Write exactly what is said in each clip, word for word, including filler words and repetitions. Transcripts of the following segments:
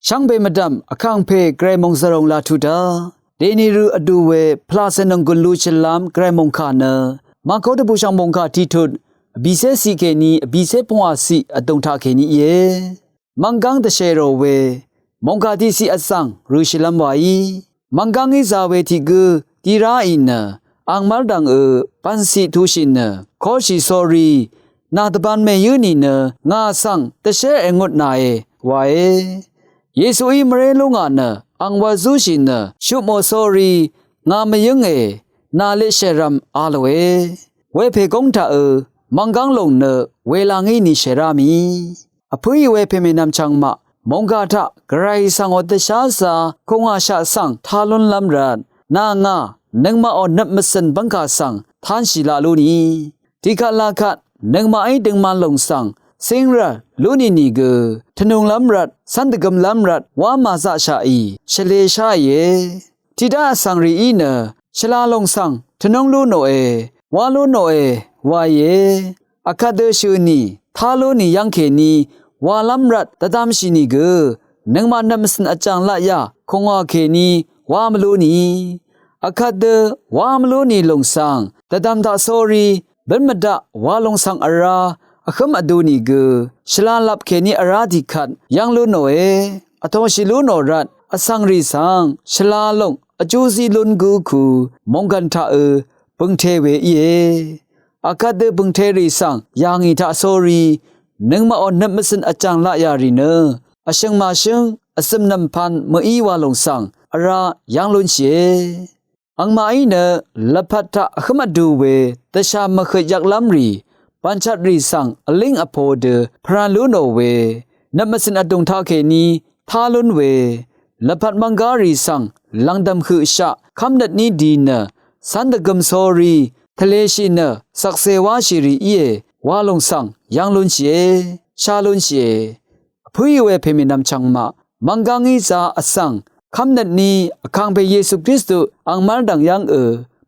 Shvngbe mvdv̀m vkàngpè Gvray mòngzv̀ròng laq tuq daq, dèni rø vdu we pvlacè nònggùn lu shvlam Gvray mòngkà nø, Mako dvbùshv̀ng mòngkà tiqtut vbìcé ciq kèní vbìcé pvngwà ciq vdùng taq kèní íe. Mv̀nggv́ng dvshèrò we mòngkà tiqciq vzv̀ng rø shvlv́m wàí, mv̀nggv́ngí zā we tiq gǿ tiq ráì nø, ang mv́rdv̀ngø bv̀nciq tuqshì nø, koshì sórí, nà dvbān mèyǿ nìnø ngà svng dvshé èngut nàe wae. Yesuí mvré lú ngà nø ang wvzúshì nø, shupmò sórí, ngà mvyǿnge, nà litshèrvm a lòe. Wepè góng taqø mv̀nggv́ng lòng nø wela ngí nìshèrá mì. Vpǿì wepè mènvm chvngmaq mòngkà taq Gvray svng ò dvsházā kùngàshaq svng tá lúnlv́m rvt, nà ngà nøngmaqò nøp mvcø̀n bv́ngkà svng tánshì laq lú nì. Tiqkvt laqkvt nøngmaqí døngman lòng svng cíngrv̀l lú nìnìgø, tvnunglv́m rvt, cv́n dvgømlv́m rvt wá màzaqshaqì shvlē sháìe. Tiqdá vsvng rìí nø shvla lòng svng tvnúng lú nòe, wá lú nòe waìe. Vkvt dø shø̀ nì, tá lú nì yv́ng kèní walv́m rvt dvdvmshì nìgø, nøngmaq nøp mvcø̀n vjàng laqyà kùngà kèní wá mvlú nì. Vkvt dø wá mvlú nì lòng svng dvdvm taq sórí, bǿn mvdaq wa lòng svng vrá vhǿm vdu nìgø, shvlalap kèní vrá tiqkvt yv́ng lú nòe. Vtōshì lú nò rvt vsvng rì svng shvla lòng vjú zí lún gǿ ku mònggv̀n taqø bø̀ngte we íe. Akvt dø bø̀ngterì svng yà ngì taqsórí, nøngmaqò nøp mvcø̀n vjàng laqyà rì nø vshø̀ng màshǿng vzø̀m nv̀mpv̄n mø̀í wa lòng svng vrá yv́ng lúnshìe. Angmaqí nø lvpat taq vhǿm vdu we dvshà mvhøt yvklv́m rì, bv̀nchvt rì svng vlíng vpo dø pvrv̄n lú nò we, nøp mvcø̀n vdùng taqkèní tá lún we, lvpat mvnggá rì svng lv̀ngdv̀m høqshaq kv́mnøt ní di nø, cv́n dvgøm sórí, tvleshì nø, shvkse wáshì rì íe, wa lòng svng yv́ng lúnshìe, shá lúnshìe. Vpǿì we pèmì nvmchvng maq, mvnggá ngí zā vsvng, kv́mnøt ní vkàngpè Yesu Kristu ang mv́rdv̀ng yv́ngø,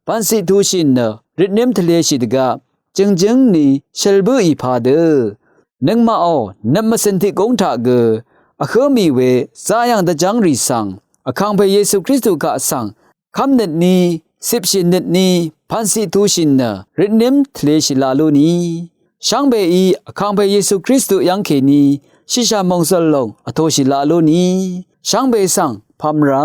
bv̀nsiq tushì nø, røtnǿm tvleshì dvgvp, jø̀ngjǿng ni shøl bǿì padø, nøngmaqò nøp mvcø̀n tiq gúng taq gø vhǿ mì we zayv̀ng dvjv́ng rì svng, vkàngpè Yesu Kristu kaq svng, kv́mnøt ní, cipshì nøt ní, bv̀nsiq tushì nø, røtnǿm tvleshì laq lú ni. Shvngbeí vkàngpè Yesu Kristu yv́ng kèní, shìshà mòngzø̀l lòng vtōshì laq lú ni. Shvngbe svng pv̄m rá.